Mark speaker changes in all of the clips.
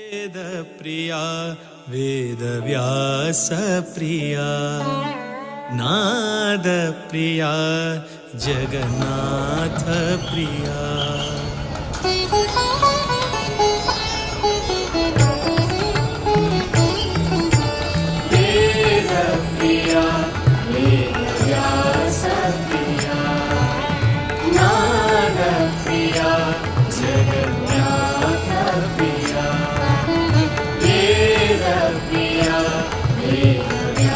Speaker 1: वेदप्रिया वेदव्यासप्रिया नादप्रिया जगन्नाथ प्रिया।
Speaker 2: वेदप्रिया वेदव्यासप्रिया नादप्रिया जगन्नाथ प्रिया। वेदप्रिया वेदव्यासप्रिया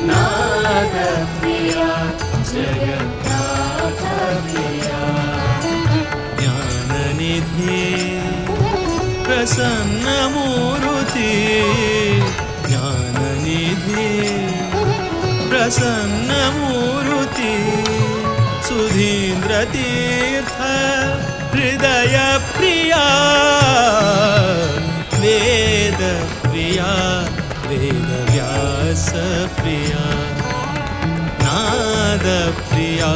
Speaker 2: नादप्रिया जगन्नाथ प्रिया।
Speaker 1: ज्ञाननिधि प्रसन्नमूर्ति ज्ञाननिधि प्रसन्नमूर्ति सुधीन्द्रतीर्थ हृदय प्रिया वेदप्रिया वेदव्यासप्रिया नादप्रिया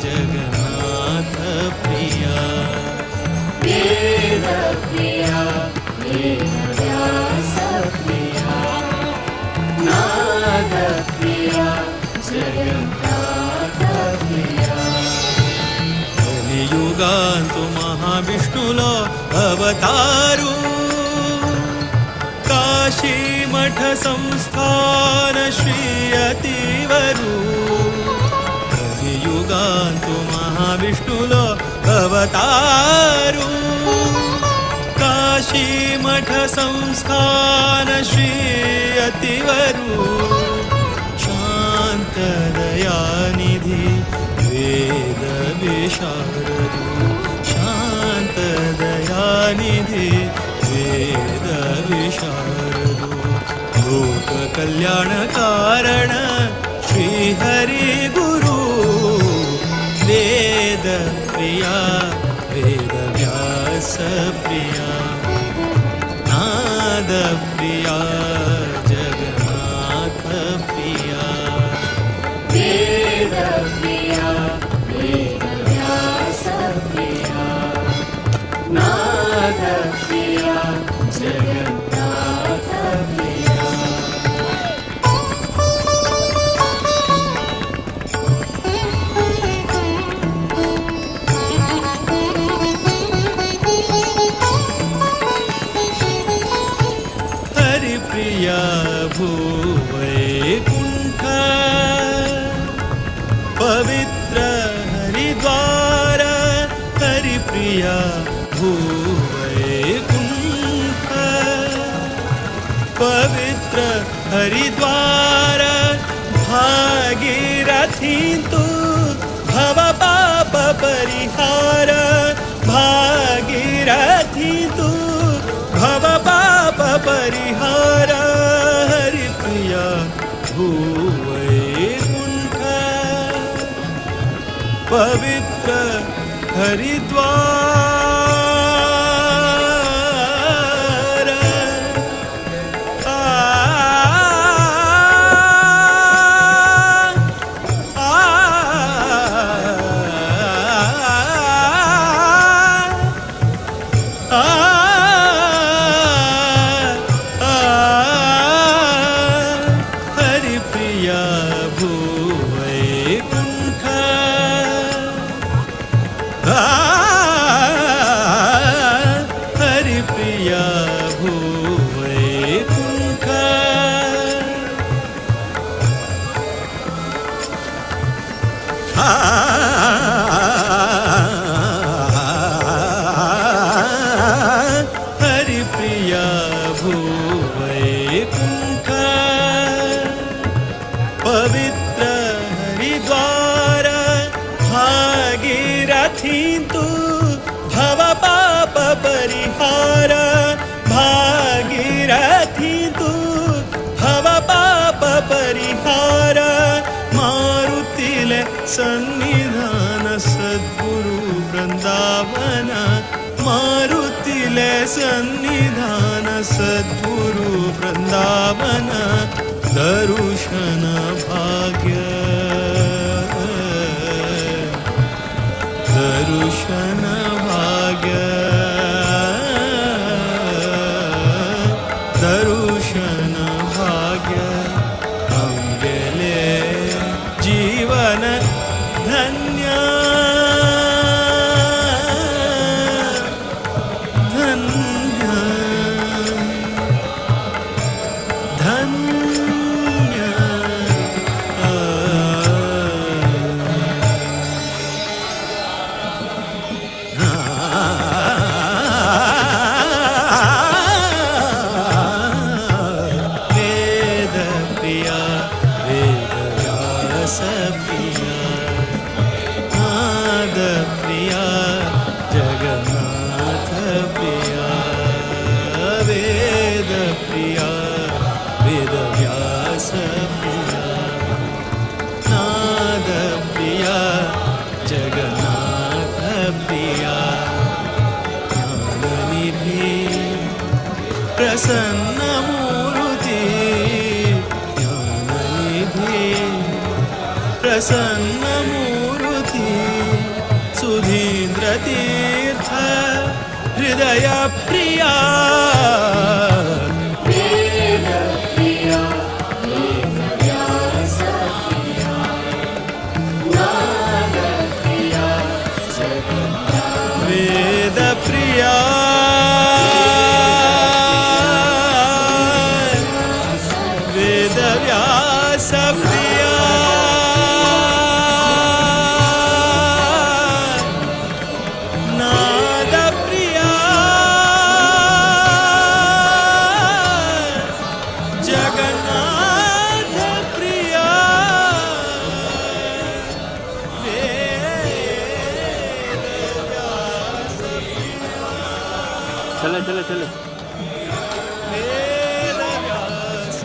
Speaker 1: जगन्नाथ प्रिया।
Speaker 2: वेदप्रिया वेदव्यासप्रिया नादप्रिया जगन्नाथ प्रिया।
Speaker 1: कलियुगांतु महाविष्णुलो अवतारू काशी मठ संस्थान श्री अतिवरू। कलियुगांतु महाविष्णुलो अवतारू काशी मठ संस्थान श्री अतिवरू। शांत दयानिधि वेद विशारदु शांत दयानिधि वेद विशारदु। लोक कल्याण कारण श्री हरि गुरु वेद प्रिया वेद व्यास प्रिया नाद प्रिया जगन्नाथ प्रिया।
Speaker 2: वेद प्रिया वेद व्यास प्रिया नाद प्रिया जगन्नाथ प्रिया।
Speaker 1: हरिप्रिया भूवैकुंठ पवित्र हरिद्वार। हरिप्रिया भूवैकुंठ पवित्र हरिद्वार। भागीरथी तु भव पाप परिहार। भागीरथी तु भव पाप परिहार। हरिप्रिया भूवैकुंठ पवित्र हरिद्वार। आ आ आ आ हरिप्रिया भूवैकुंठ हरिप्रिया भूवैकुंठ। हरिप्रिया भूवैकुंठ पवित्र हरिद्वार। भागीरथी तु भव पाप परिहार। भागीरथी तु भव पाप परिहार। मारुतिले सन्निधान सद्गुरु वृंदावन। मारुतिले सन्निधान सद्गुरु वृंदावन। दर्शन भाग्य दर्शन भाग्य। धन्य धन्य। वेद प्रिया वेद व्यास प्रिया नाद प्रिया जगन्नाथ प्रिया वेद प्रिया वेद व्यास प्रिया नाद प्रिया जगन्नाथ प्रिया ज्ञाननिधि प्रसन्न मूर्ति ज्ञाननिधि प्रसन्न मूर्ति सुधीन्द्र तीर्थ हृदय प्रिया
Speaker 2: वेद प्रिया वेद व्यास प्रिया नाद प्रिया जगन्नाथ
Speaker 1: वेद प्रिया वेद व्यास प्रिया नाद प्रिया जगन्नाथ प्रिया वेद व्यास
Speaker 3: चले चले चले।
Speaker 1: वेद व्यास।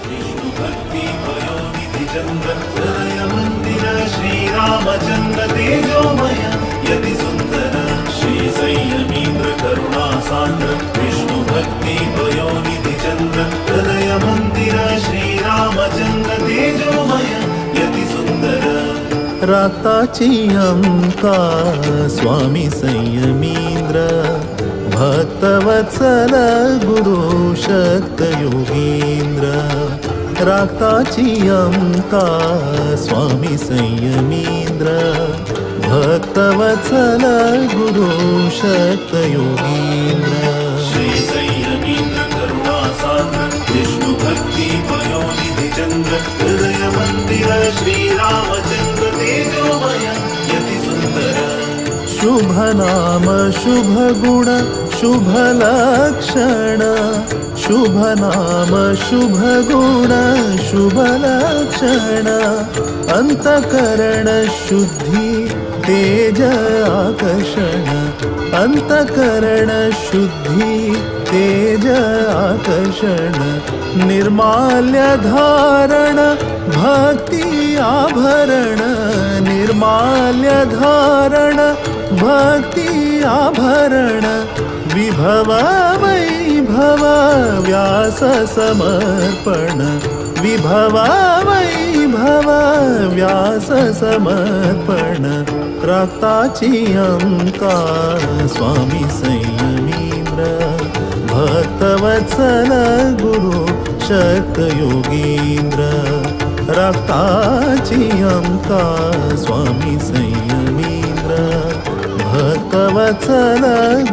Speaker 4: विष्णु भक्ति पयोनिधि चन्द्र हृदय मन्दिर श्रीरामचन्द्र तेजोमय यति सुन्दर श्री संयमीन्द्र करुणा सान्द्र विष्णु भक्ति पयोनिधि चन्द्र हृदय मन्दिर श्रीरामचन्द्र तेजोमय यति सुन्दर।
Speaker 5: राताची अंका स्वामी संयमींद्र भक्तवत्सल गुरु शक्त योगींद्र। राताची अंका स्वामी संयमींद्र भक्तवत्सल गुरु शक्त योगींद्र।
Speaker 4: श्री संयमीन्द्र करुणा सान्द्र विष्णु भक्ति पयोनिधि चन्द्र हृदय मन्दिर श्रीरामचन्द्र तेजोमय यति सुन्दर।
Speaker 5: शुभ नाम शुभ गुण शुभ लक्षण शुभ नाम शुभ गुण शुभ लक्षण अंतकरण शुद्धि तेज आकर्षण अंतकरण शुद्धि तेज आकर्षण निर्माल्य धारण भक्ति आभरण निर्माल्य धारण भक्ति आभरण विभव वैभव व्यास समर्पण विभव वैभव व्यास समर्पण। राताची अंका स्वामी संयमींद्र भक्तवत्सल गुरु शक्त योगींद्र। राताची अंका स्वामी संयमींद्र भक्तवत्सल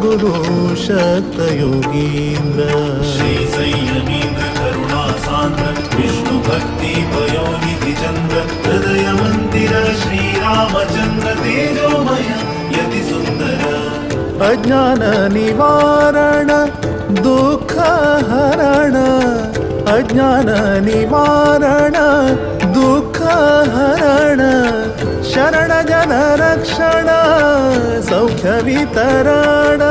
Speaker 5: गुरु शक्त योगींद्र।
Speaker 4: श्री संयमीन्द्र करुणा सान्द्र विष्णु भक्ति पयोनिधि चन्द्र हृदय मन्दिर श्रीरामचन्द्र तेजोमय यति सुन्दर।
Speaker 5: अज्ञान निवारण दुःख हरण अज्ञान निवारण दुःख हरण शरण जन रक्षण सौख्य वितरण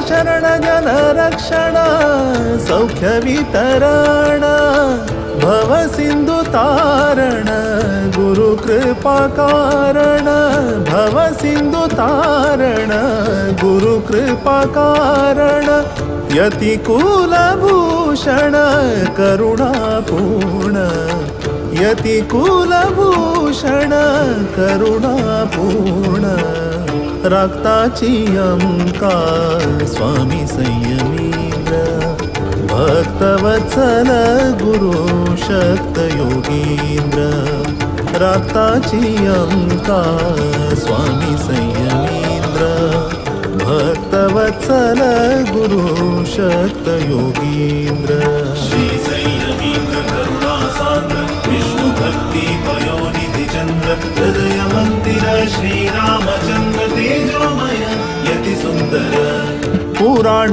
Speaker 5: शरण जन रक्षण सौख्य वितरण भव सिंधु तारण गुरु कृपा कारण भव सिंधु तारण गुरु कृपा कारण। यति कुलभूषण करुणापूर्ण यति कुलभूषण करुणापूर्ण राखताची अंका स्वामी संयमींद्र भक्तवत्सल गुरु शक्त योगींद्र राखताची अंका स्वामी संयमींद्र भक्तवत्सल गुरु शक्त योगींद्र।
Speaker 4: श्री संयमींद्र करुणा सान्द्र विष्णु भक्ति पयोनिधि चंद्र हृदय मंदिर श्री रामचंद्र तेजोमय यति सुंदर।
Speaker 5: पुराण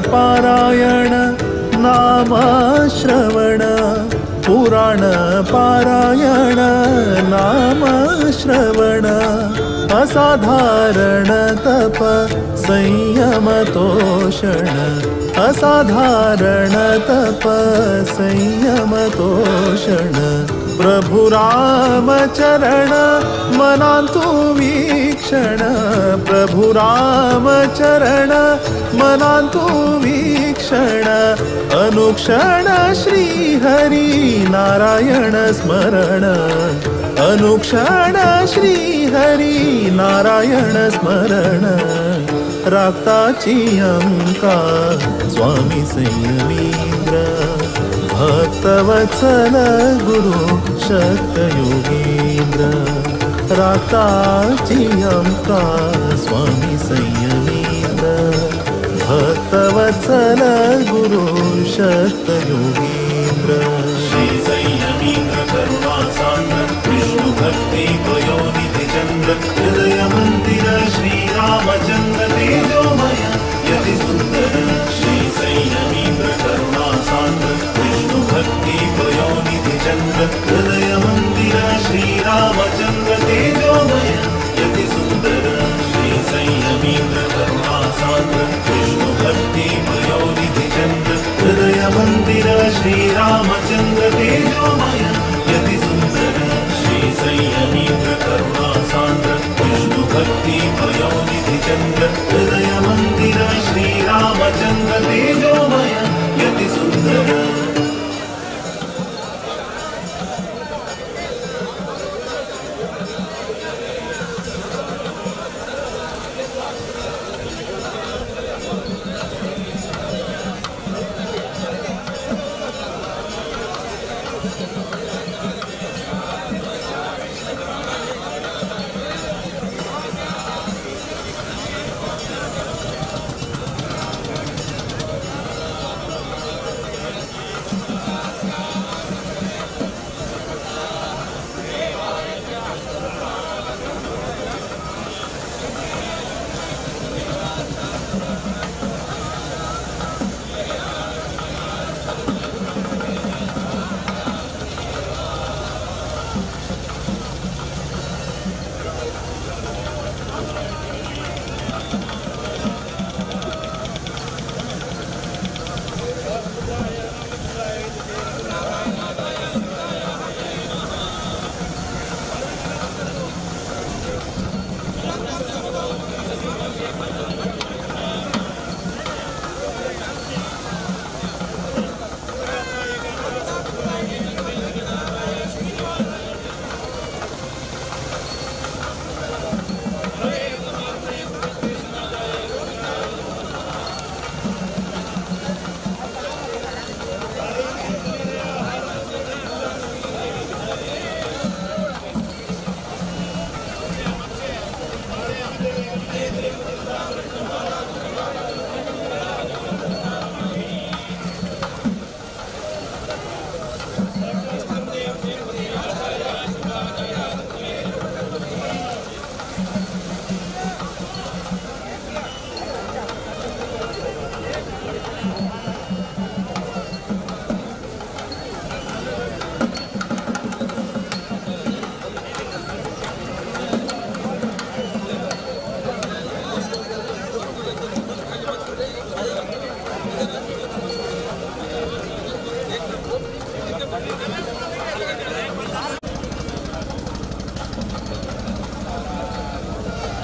Speaker 5: पारायण नाम श्रवण पुराण पारायण नाम श्रवण असाधारण तप संयम तोषण असाधारण तप संयम तोषण प्रभु राम चरण मनांतु वीक्षण प्रभु राम चरण मनांतु वीक्षण अनुक्षण श्री हरि नारायण स्मरण अनुक्षण श्री हरि नारायण स्मरण राखताची अंका स्वामी संयमींद्र भक्तवत्सल गुरु शक्त योगींद्र राखताची अंका स्वामी संयमींद्र भक्तवत्सल गुरु शक्त योगींद्र।
Speaker 4: श्री संयमींद्र करुणा सान्द्र विष्णु भक्ति पयोनिधि चंद्र हृदय मंदिर श्री रामचंद्र तेजोमय यति सुंदर। श्री संयमींद्र करुणा सान्द्र विष्णु भक्ति पयोनिधि चंद्र हृदय मंदिर श्री रामचंद्र तेजोमय यति सुंदर। श्री संयमींद्र करुणा सान्द्र विष्णु भक्ति पयोनिधि चंद्र हृदय मंदिर श्री रामचंद्र तेजोमय यति सुंदर। श्री संयमींद्र करुणा सान्द्र विष्णु भक्ति पयोनिधि चंद्र हृदय मंदिर श्री रामचंद्र तेजोमय यति सुंदर।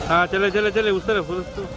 Speaker 1: हाँ चले चले चले उस तरफ उस तरफ।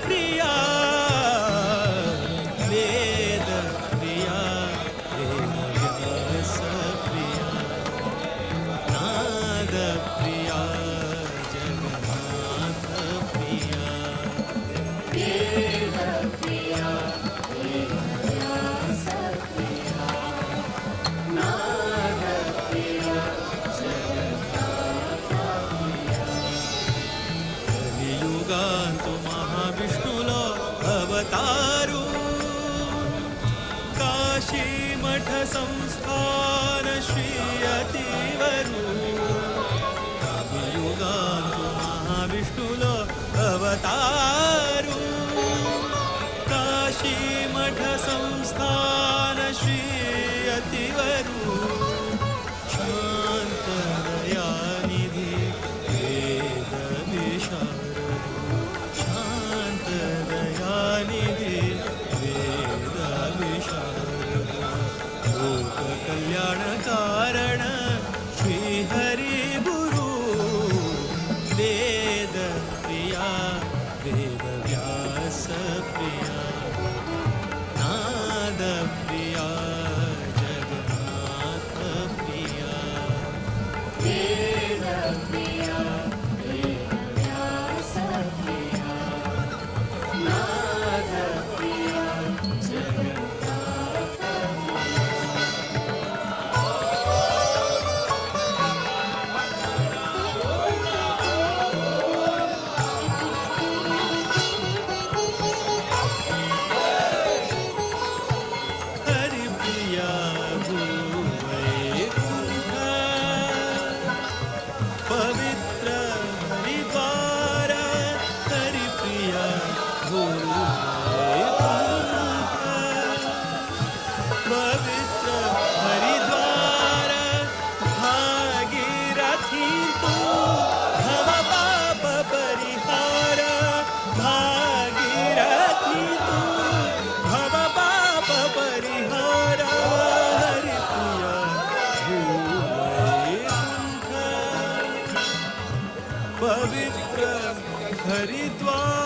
Speaker 1: प्रिया वेद प्रिया वेद व्यास प्रिया नाद प्रिया जगन्नाथ प्रिया
Speaker 2: वेद प्रिया वेद व्यास प्रिया नाद प्रिया जगन्नाथ प्रिया.
Speaker 1: कलियुगांतु महाविष्णुलो अवतारू काशी मठ संस्थान श्री अतिवरू. कलियुगांतु महाविष्णुलो अवतारू काशी मठ संस्थान श्री अतिवरू. शांत दयानिधि वेद विशारदु शांत दयानिधि वेद विशारदु. लोक कल्याण कारण श्री हरि गुरु वेद प्रिया वेद व्यास प्रिया नाद प्रिया जगन्नाथ प्रिया
Speaker 2: वेद प्रिया वेद व्यास प्रिया नाद प्रिया जगन्नाथ प्रिया.
Speaker 1: हरि प्रिया भूवैकुंठ पवित्र हरिद्वार. हरि प्रिया भूवैकुंठ पवित्र हरिद्वार. भागीरथी तू भव पाप परिहार. भागीरथी तू भव पाप परिहार. हरि प्रिया भूवैकुंठ पवित्र हरिद्वार.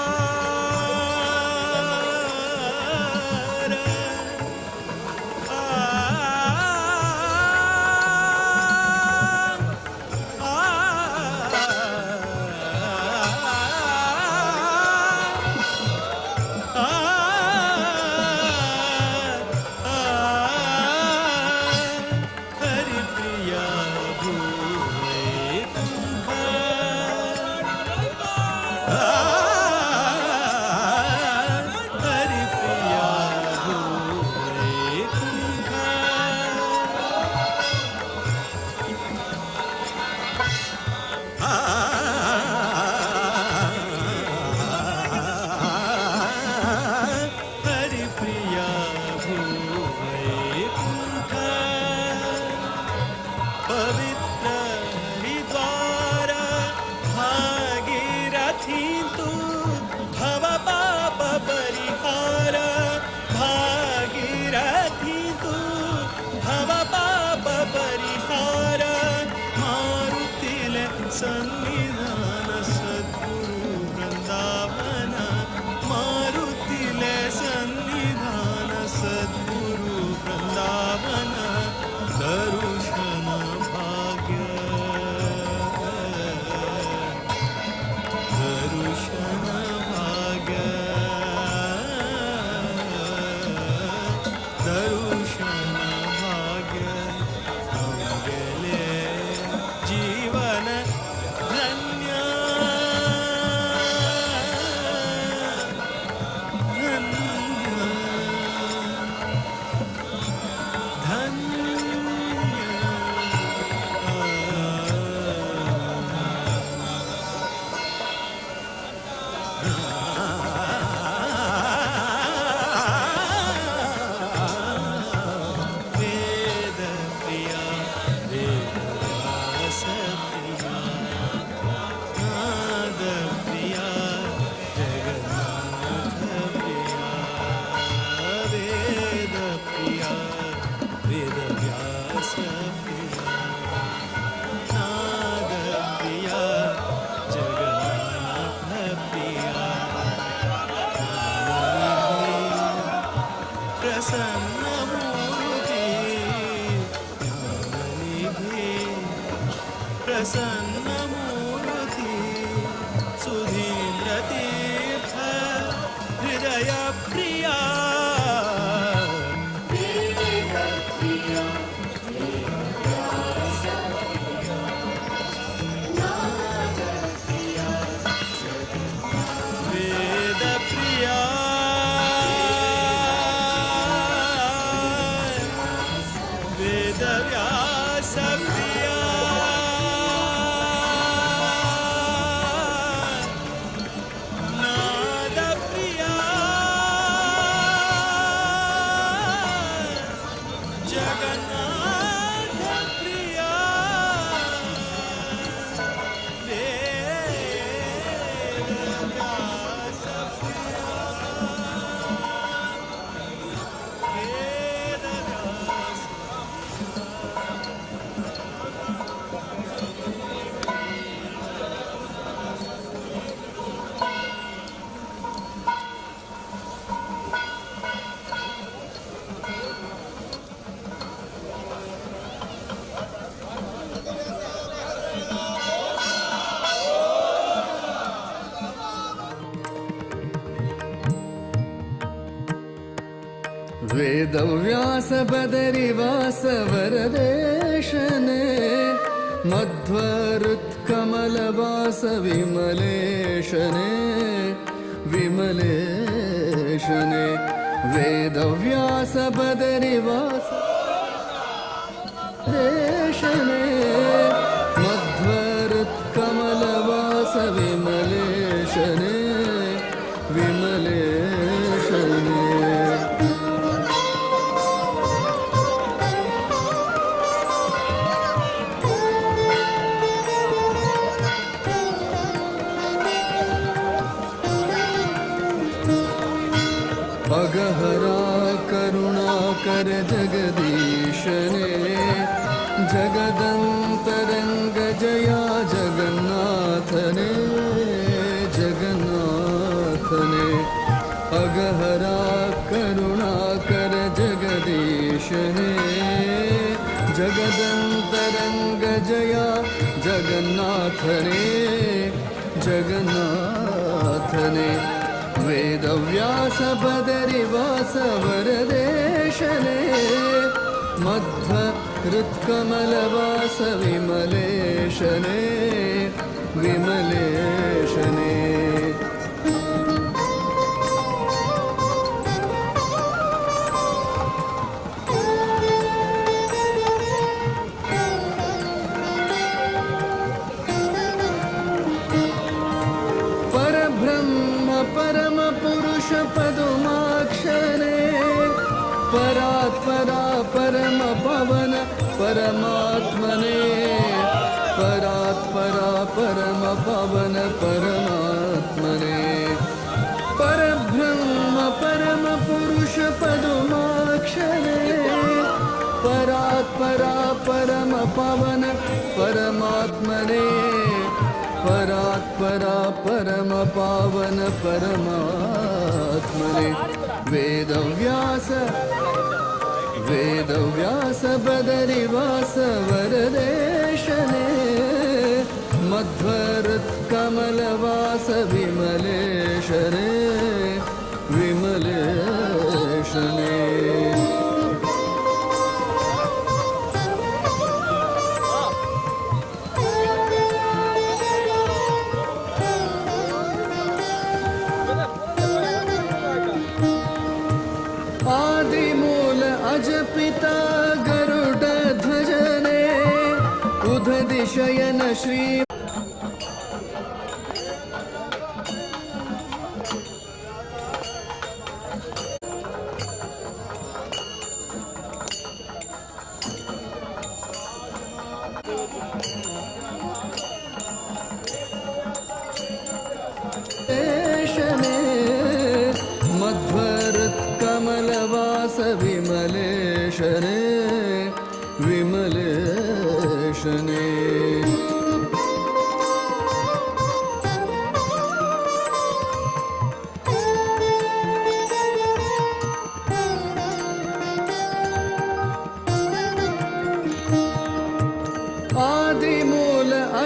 Speaker 1: प्रसन्न मूर्ति ज्ञाननिधि प्रसन्न मूर्ति सुधीन्द्र तीर्थ हृदय प्रिया वेद प्रिया वेद व्यास प्रिया नाद प्रिया जगन्नाथ प्रिया वेद व्यास प्रिया वेद व्यास।
Speaker 3: वेदव्यास बदरिवास वरदेशने मध्वरुत्कमलवास विमलेशने विमलेशने वेदव्यास बदरिवास देशने मध्वरुत्कमलवास विमलेशने विमलेशने। अगहरा करुणाकर जगदीशने जगदंतरंग जया जगन्नाथने जगन्नाथने। अगहरा करुणाकर जगदीशने जगदंतरंग जया जगन्नाथने जगन्नाथने। वेदव्यास बदरिवास वरदेशने मध्व हृत्कमलवास विमलेशने विमलेशने। परब्रह्म परम पुरुष पदुमाक्षरे परात्परा परम पवन परमात्मने परात्परा परम पवन परमात्मने। परब्रह्म परम पुरुष पदुमाक्षरे परात्परा परम पवन परमात्मने परात्परा परम पावन परमात्मने। वेदव्यास वेदव्यास बदरिवास वरदेशने मध्वरुत्कमलवास विमलेशने विमलेशने। आदिमूल अज पिता गरुड़ ध्वजने उदधिशयन श्री मध्वरुत्कमलवास विमलेशने विमलेशने।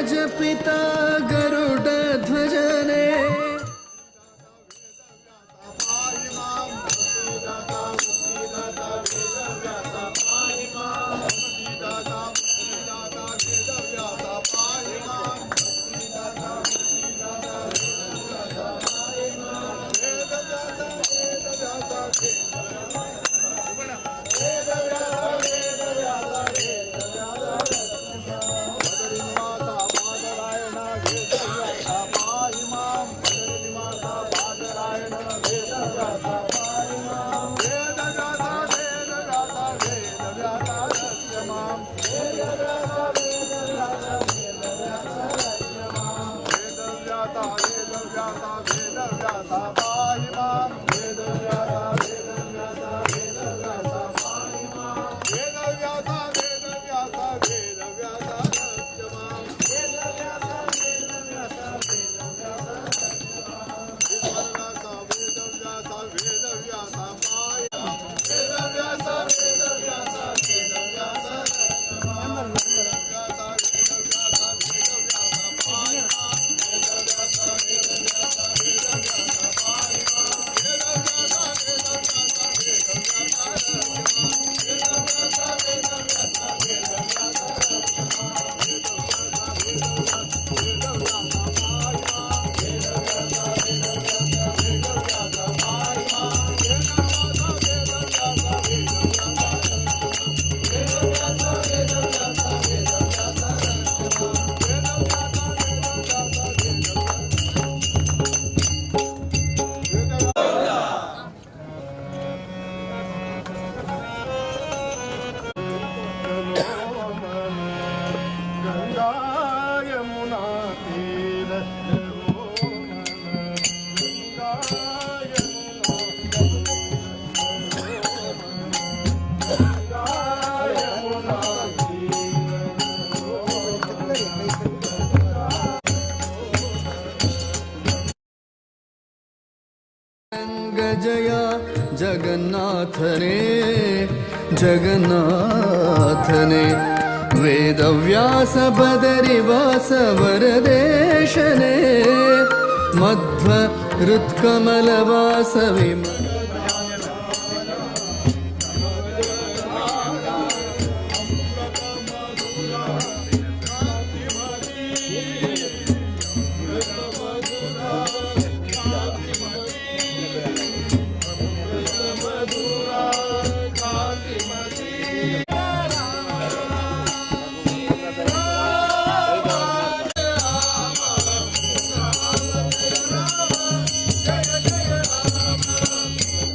Speaker 3: ಅಜಪಿತ ಗರುಡ ಧ್ವಜನೆ. ಜಯ ಜಗನ್ನಾಥನೇ ಜಗನ್ನಾಥನೇ, ವೇದವ್ಯಾಸ ಬದರಿವಾಸ ವರದೇಶನೇ, ಮಧ್ವ ಹೃತ್ಕಮಲವಾಸ ವಿಮ.
Speaker 6: Jaya Jaya Rama.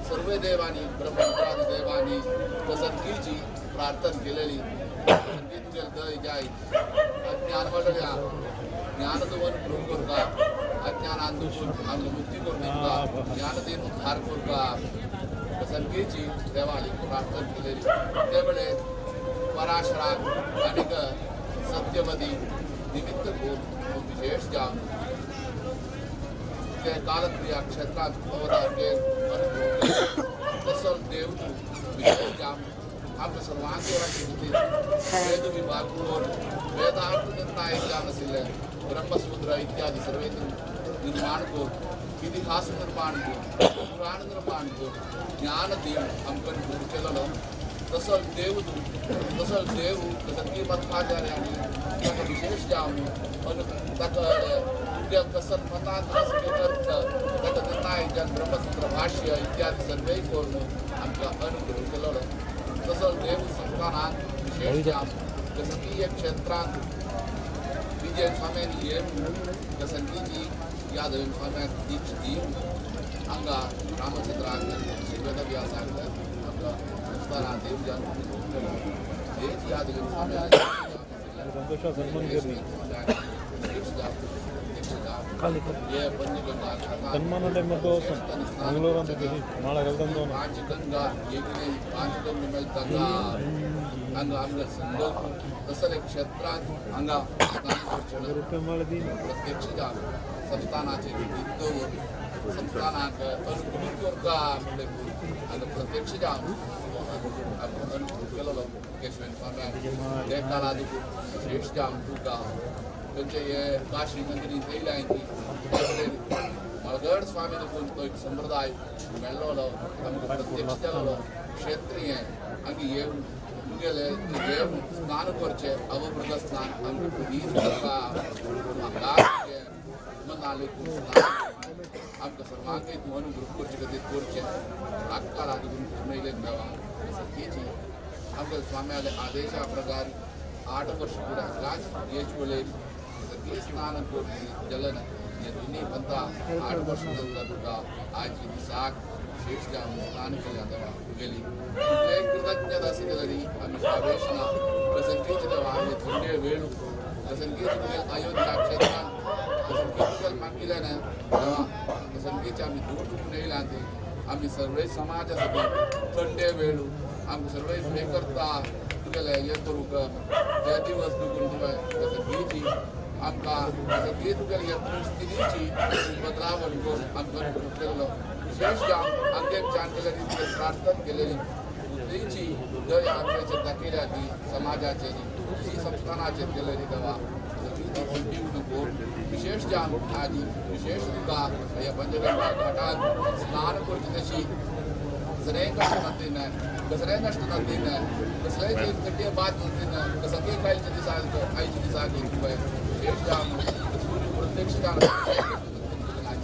Speaker 6: सर्व देवानी ब्रह्मपुरादी देवानी प्रसंगीची प्रार्थना केलेली जाय अज्ञान वाडल्या ज्ञान दवन प्रभु करता अज्ञान आंदोलन आमकां मुक्ती करून दिता ज्ञान दिन उद्धार करता प्रसंगीची देवाली प्रार्थना केलेली ते वेळे पराशराक आनीक सत्यवती निमित्त करून विशेष जावन ते कालक्रिया क्षेत्रांत अवतार घेवन तसो देव विशेष जावन आमकां सर्वांक वेद विभाग करून वेदार्थ निर्णायक जावन आशिल्ले ब्रह्मसूत्र इत्यादी सर्वे निर्माण करून इतिहास निर्माण करून पुराण निर्माण करून ज्ञान देव आमकां केलेलो तसो देव तसो देव तसं की मध्वाचार्यांनी ताका विशेष जावन ताका तुमच्या कसं मतांत अर्थ ताका निर्णायक जावन ब्रह्मसूत्र भाष्य इत्यादी सर्वे करून आमकां अनुग्रह केलेलो तसो देव संस्थानांत विशेष जावन जसं की एक क्षेत्रांत विजय स्वाम्यांनी येवन प्रसंगीची यादव स्वाम्याक दीक्ष दिवन हांगा रामचंद्राक वेदव्यासाक आमकां संस्थानांत देव जावन हेच यादव स्वाम्याक पंचगंगा पंचगंगा मेळटा हांगा आमकां संकल्प तसले क्षेत्रांत हांगा प्रत्यक्ष जावन संस्थानाचेर दवरून संस्थानाक अनुकूल करता म्हणलें हांगा प्रत्यक्ष जावन अनुकूल केलेलो केशवेन स्वाम्याक ते काळार विशेष जावन तुका थंयचे हे काशी नगरी येयल्या ती मळगड स्वामी देखून तो एक संप्रदाय मेळ्ळो आमकां प्रत्यक्ष जालो क्षेत्रीय हांगा येवन तुगेले येवन स्नान करचें अवभृत स्नान आमकां पुनीत करता हांगा मनाले आमकां सर्वांकय तूं अनुग्रह करचे खातीर करचें प्राक्काळा देखून करून येयले देवा सत्येची आमकां स्वाम्याले आदेशा प्रकार 8 वर्ष फुडें हांगाच हेच वेळेर सगळीं स्नान करून जलन हे दोन्ही पंथा 8 वर्ष नंतर तुका आज दिसाक विशेष जावन स्नान केल्या देवा तुगेली तुगेली कृतज्ञता आशिल्ली तरी आमी आवेश ना प्रसंगीचे देवा आमी थंडे वेळ प्रसंगीचे तुगेले अयोध्या क्षेत्रांत प्रसंगीचे तुगेले मागिल्ल्यान देवा प्रसंगीचे आमी दूर दुखून येयल्या ती आमी सर्वे समाजा सगळे थंडे वेळू आमकां सर्वय हे करता तुगेलें हें करूंक ते दिवस दुखून तुवें सगळीची आमकां सगळी तुगेली हे परिस्थितीची बदलावण करून आमकां केल्लो विशेष जावन आमगे चान केलेली तुगेली प्रार्थना केलेली बुद्धीची दया आमच्या दाखयल्या ती समाजाचेर ही संस्थानाचेर केलेली देवा विशेष जावन आजी विशेष तुका ह्या पंचगंगा घाटात स्नान करची तशी कसलेय कश्ट नतीन कसलेय नश्ट नतीन कसलेय चड्डे बाद नतीन सगळी खायचे दिसाक आयचे दिसाक तुवें विशेष जावन सूर्य प्रत्यक्ष जावन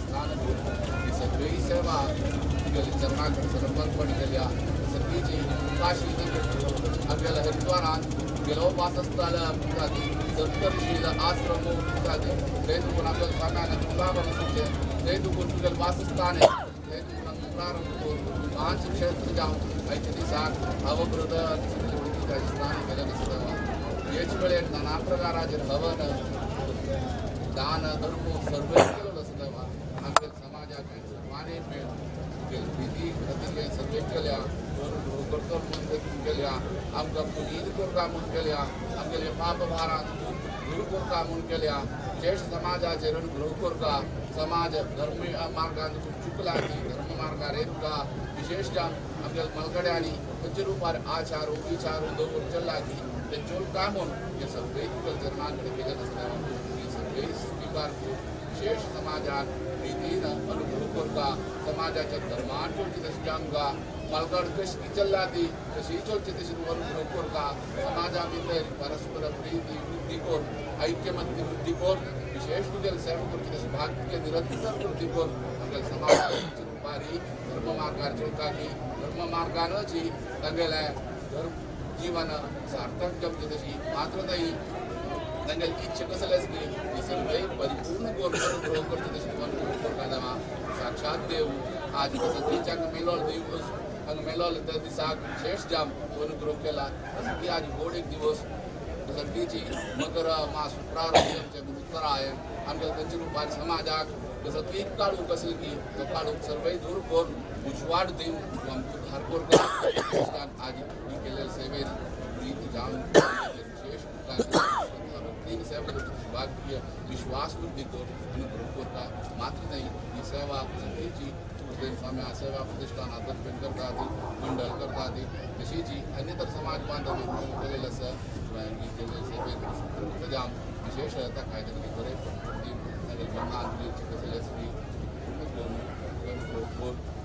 Speaker 6: स्नान करून ही सगळी सेवा तुगेली चरणाकडे समर्पण केल्या सगळीची काशी आमगेल्या हरिद्वारान गेलो वासस्थळ म्हणटात सप्तर्षील आश्रम म्हणटात थंय तुकून आमच्या स्वाम्यान वृंदावन आसा थंय तुकून तुगेलें वासस्थान थंय तुकून आमकां प्रारंभ करून पांच क्षेत्र जावन आयच्या दिसाक अवभृत स्नान केलें आसा हेच वेळेर नाना प्रकाराचेर हवन दान धर्म सर्व केलेलो आसा देवा आमच्या समाजाक सर्वांनी मेळ विधी प्रतिज्ञा सगळे केल्या करतो म्हणून केल्या आमकां पुनीत करता म्हूण केल्या आमगेले पाप भारान दूर करता म्हूण केल्या ज्येष्ठ समाजाचेर अनुग्रह करता समाज धर्म मार्गान चुकला ती धर्म मार्गार येता विशेष जावन आमगेले मलगड्यांनी खंयच्या रुपार आचार विचार दवर चल्ला ती तेंच्यो काय म्हूण हे सगळे तुगेले चरणां कडेन केलें आसता हे सगळे स्विकार करून विशेष समाजाक प्रितीन अनुग्रह करता समाजाच्या धर्मान चलची तशी आमकां मलगड कशी चल्ला ती तशी चलची तशी अनुग्रह करता समाजा भितर परस्पर प्रीती वृद्धी करून ऐक्यमत्य वृद्धी करून विशेष तुगेले सेवा करची तशी भाग्य निरंतर वृद्धी करून आमगेले समाजाच्या रुपारी धर्म मार्गार चलता की धर्म मार्गानच तांगेलें धर्म जीवन सार्थक जमचें तशी मात्र न्हय तांगेली इच्छा कसली आसली ती सगळी परिपूर्ण करून अनुग्रह करची तशी अनुग्रह करता देवा साक्षात देव आज सगळीच्या मेलो देव हांगा मेलो त्या दिसाक विशेष जाम अनुग्रह केला तसं की आज गोड एक दिवस सगळीची मकर मास प्रारंभ आमचे उत्तरायण आमगेले खंयच्या रुपार समाजाक जसो ती काळूक आसली की तो काळूक सर्वय दूर करून उजवाड दिवन आमकां उद्धार करता आज ही केलेले सेवेन प्रीती जावन विशेष भक्तीन सेवा भाग्य विश्वास वृद्धी करून अनुग्रह करता मात्र न्हय ही सेवा सगळीची स्वामी सेवा प्रतिष्ठान आदर्पेण करता ती मंडळ करता ती तशीच अन्यतर समाज बांधव केलेलं आसा ही केलेले सेवेन जाम विशेष ताका बरें कसले आसली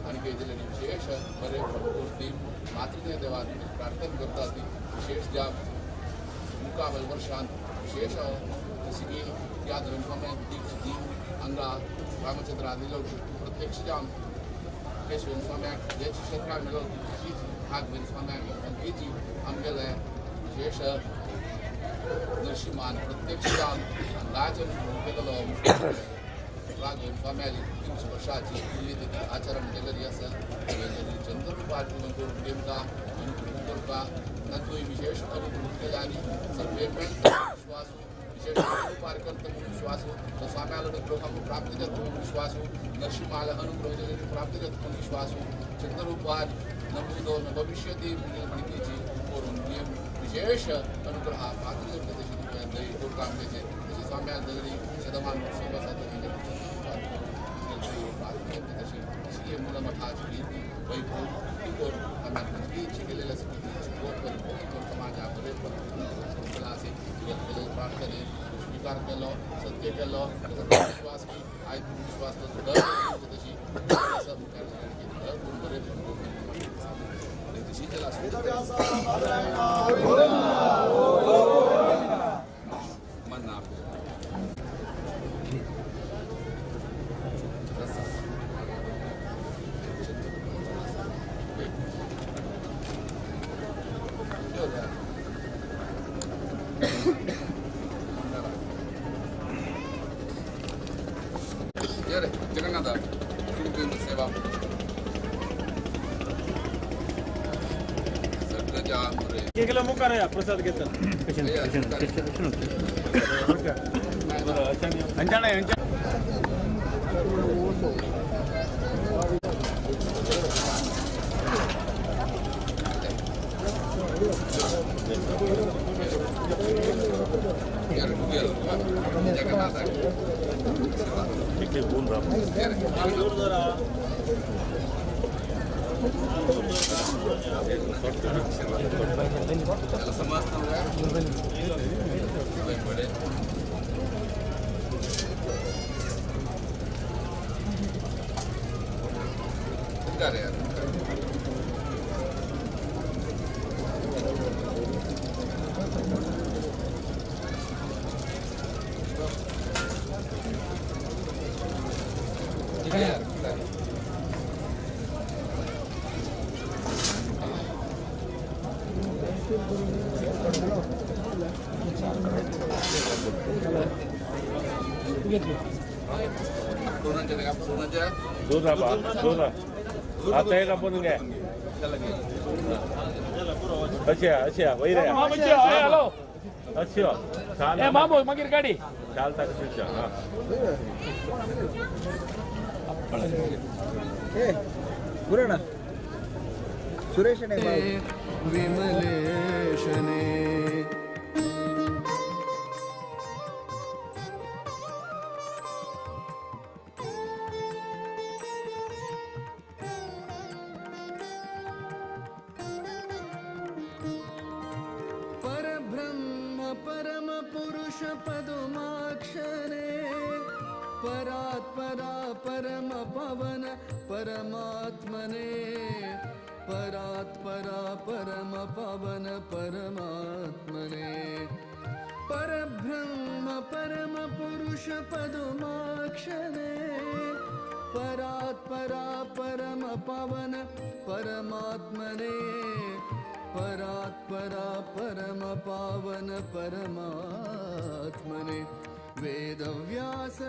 Speaker 6: आनी केलेली विशेष बरें पूर्ती मात्र न्हय देवा प्रार्थना करता ती विशेष जाम मुखावेल वर्षांत विशेष जशी की त्या धर्मस्वामी दीक्ष दिवन हांगा रामचंद्र आदिलो प्रत्यक्ष जावन केशवेन स्वाम्याक जे क्षेत्रां मेळो तशीच नागवेन स्वाम्याक संगीची आमगेले विशेष नरशिमान प्रत्यक्ष जावन हांगाच केलेलो राघवेन स्वाम्याली 300 वर्षाची पुण्यतिथी आचरण केलेली आसा चंद्ररूपार करून नेमका अनुग्रह करता तातूंय विशेष अनुग्रह केला आनी सर्वे विश्वास विशेष अनुपार करता म्हणून विश्वास तो स्वाम्याला अनुग्रह आमकां प्राप्त जाता म्हणून विश्वास नरशिंहाला अनुग्रह प्राप्त जाता म्हणून विश्वास चंद्ररूपार नभूतो न भविष्यती म्हणकीची करून विशेष अनुग्रह पात्र जाता तशी दही करता आमचे तशी स्वाम्याला जरी शतमान उत्सव आसा तशी तशी मूलमठाची कीर्ती वैभव करून आमी इच्छा केलेली आसा की परिपूर्ण करून समाजा बरें असें प्रार्थने स्विकार केलो सत्य केलो विश्वास की आयज विश्वास दर तशी बरें तशी मना जगन्नाथ सेवा
Speaker 1: प्रसाद घेतात
Speaker 3: विमलेशने परब्रह्म परम पुरुष पदुमाक्षरे परात्परा परम पवन परमात्मने परात्परा परम पवन परमात्मने परब्रह्म परम पुरुष पदुमाक्षरे परात्परा परम पवन परमात्मने परात्परा परम पावन परमात्मने वेदव्यास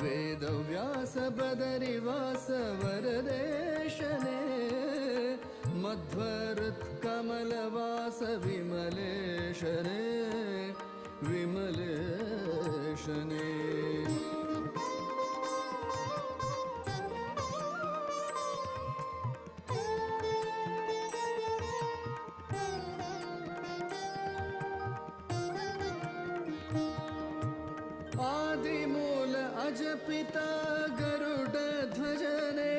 Speaker 3: वेदव्यास बदरिवास वरदेशने मध्वहृत्कमलवास विमलेशने विमलेशने। आदिमूल अजपिता गरुड ध्वजने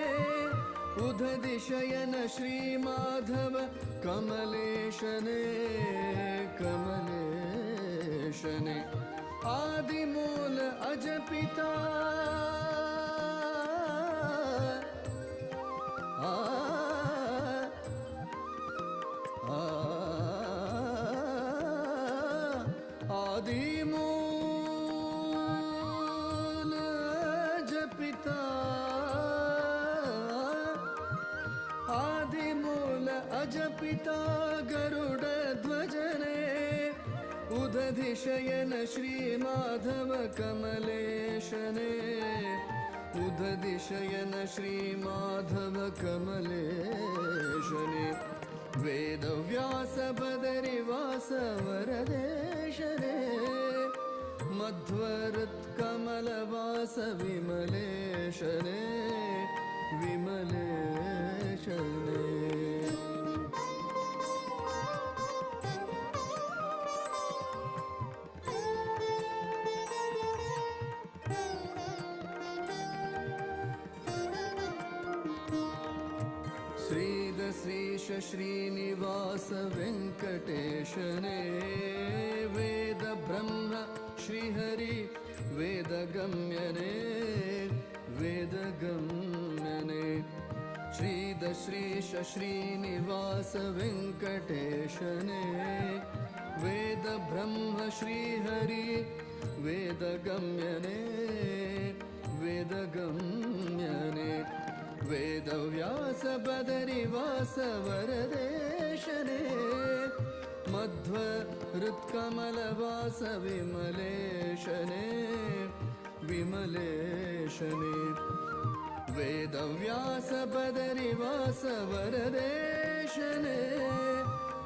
Speaker 3: उदधिशयन श्री माधव कमलेशने कमलेशने। आदिमूल अजपिता आदिमूल अजपिता आदिमूल अजपिता गरुड ध्वजने उदधिशयन श्री माधव कमलेशने उदधिशयन श्री माधव कमलेशने वेदव्यास बदरिवास वरदेशने मध्वहृत्कमलवास विमलेशने विमलेशने। श्रीदश्रीश श्रीनिवास वेंकटेशने वेद ब्रह्म श्रीहरि वेदगम्यने वेदगम्यने। श्रीदश्रीश श्रीनिवास वेंकटेशने वेद ब्रह्म श्रीहरि वेदगम्यने वेदगम्यने। वेदव्यास बदरिवास वरदेशने मध्वहृत्कमलवास विमलेशने विमलेशने। वेदव्यास बदरिवास वरदेशने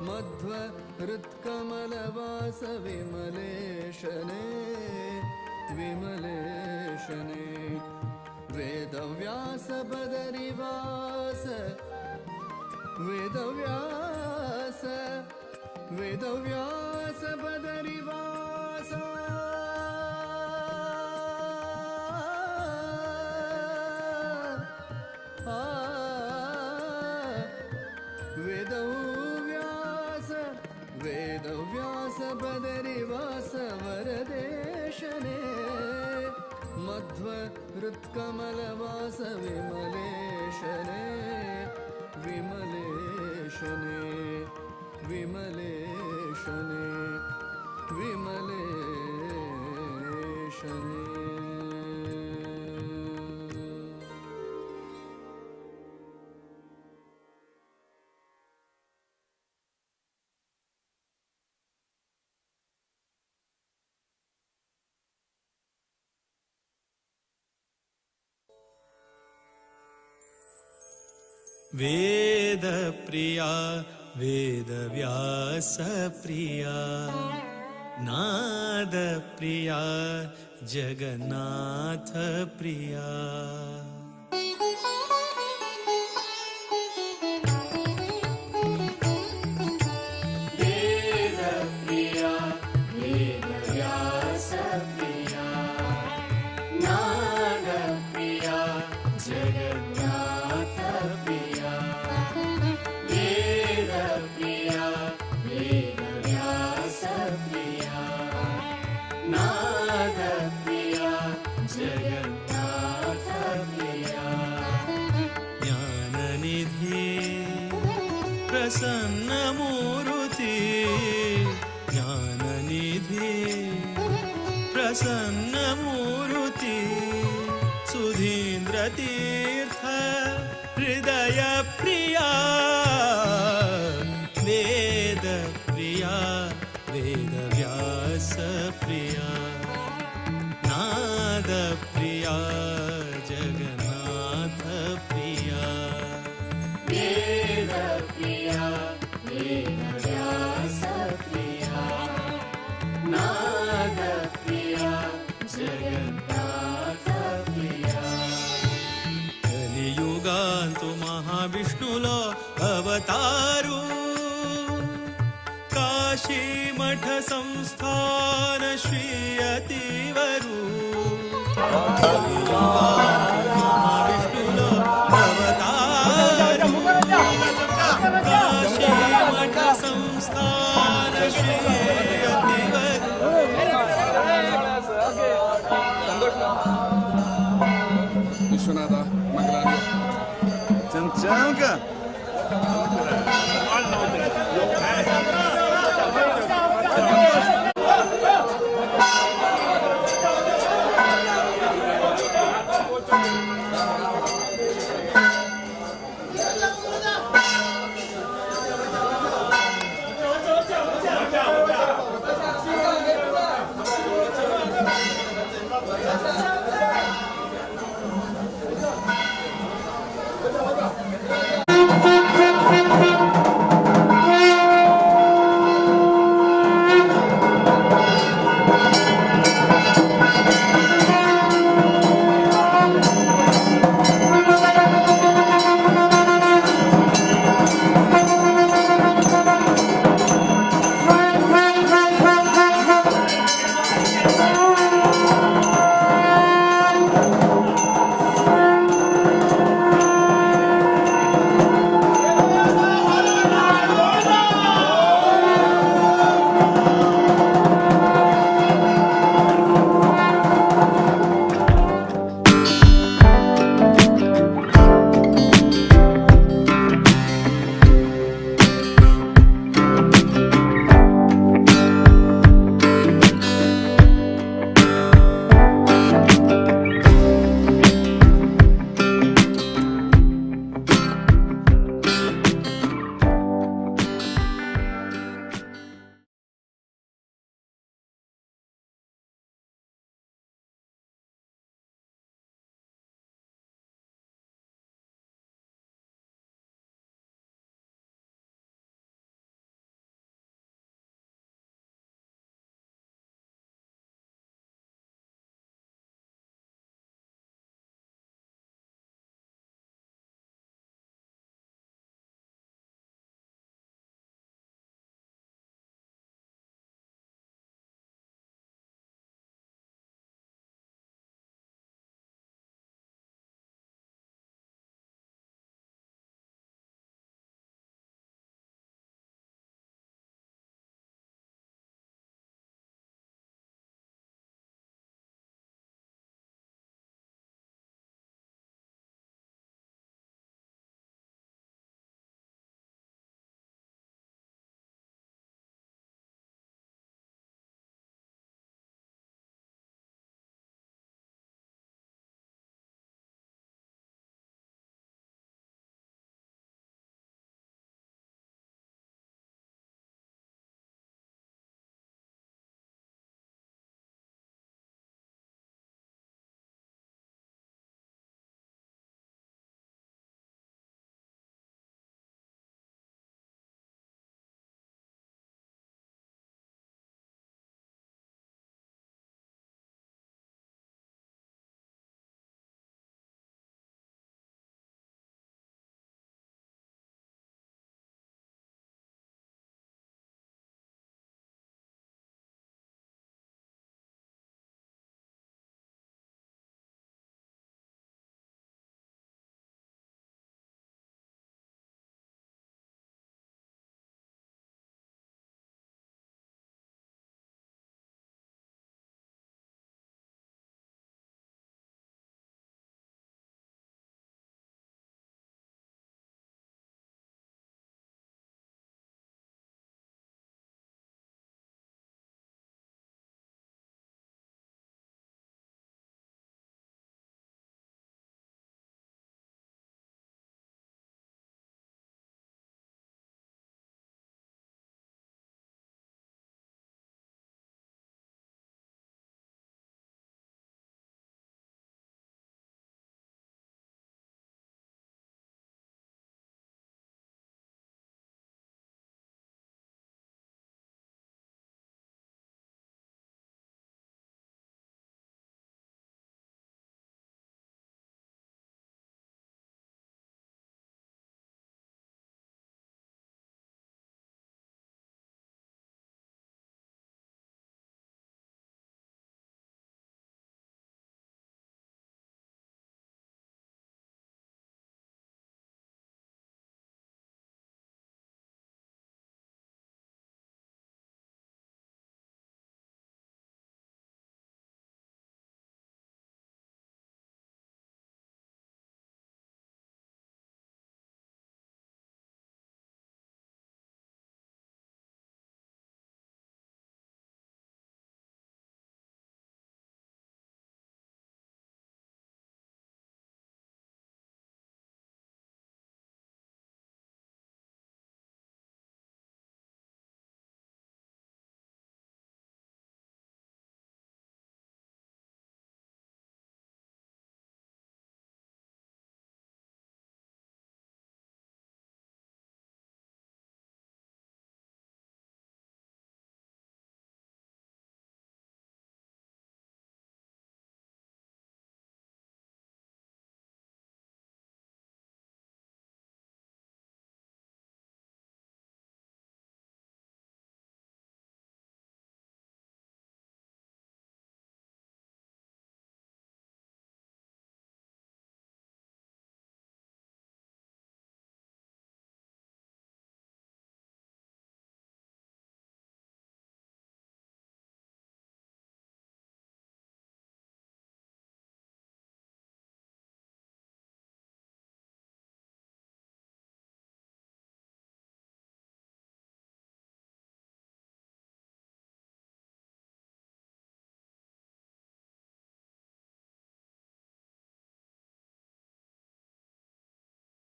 Speaker 3: मध्वहृत्कमलवास विमलेशने विमलेशने। वेदव्यास बदरिवास वेदव्यास वेदव्यास बदरिवास वेदव्यास वेदव्यास बदरिवास वरदेशने मध्व हृत्कमलवास विमलेशने विमलेशने विमलेशने विमलेशने।
Speaker 1: वेद प्रिया वेदव्यास प्रिया नाद प्रिया जगन्नाथ प्रिया।
Speaker 2: वेद प्रिया वेदव्यास प्रिया नाद प्रिया जगन्नाथ प्रिया। वेद प्रिया वेदव्यास प्रिया नाद प्रिया जगन्नाथ प्रिया।
Speaker 1: ज्ञाननिधि प्रसन्न मूर्ति ज्ञाननिधि प्रसन्न मूर्ति सुधीन्द्र तीर्थ हृदय प्रिया वेद प्रिया वेदव्यास प्रिया नाद प्रिया जगन्नाथ प्रिया।
Speaker 2: वेद प्रिया वेदव्यास प्रिया नाद प्रिया जगन्नाथ प्रिया।
Speaker 1: कलियुगांतु महाविष्णुलो अवतारू काशी मठ संस्थान श्री अतिवरू। कलियुगांतु महाविष्णुलो अवतारू काशी मठ संस्थान श्री अतिवरू।
Speaker 6: विश्वनाथ मंगलानी
Speaker 7: चमचमका।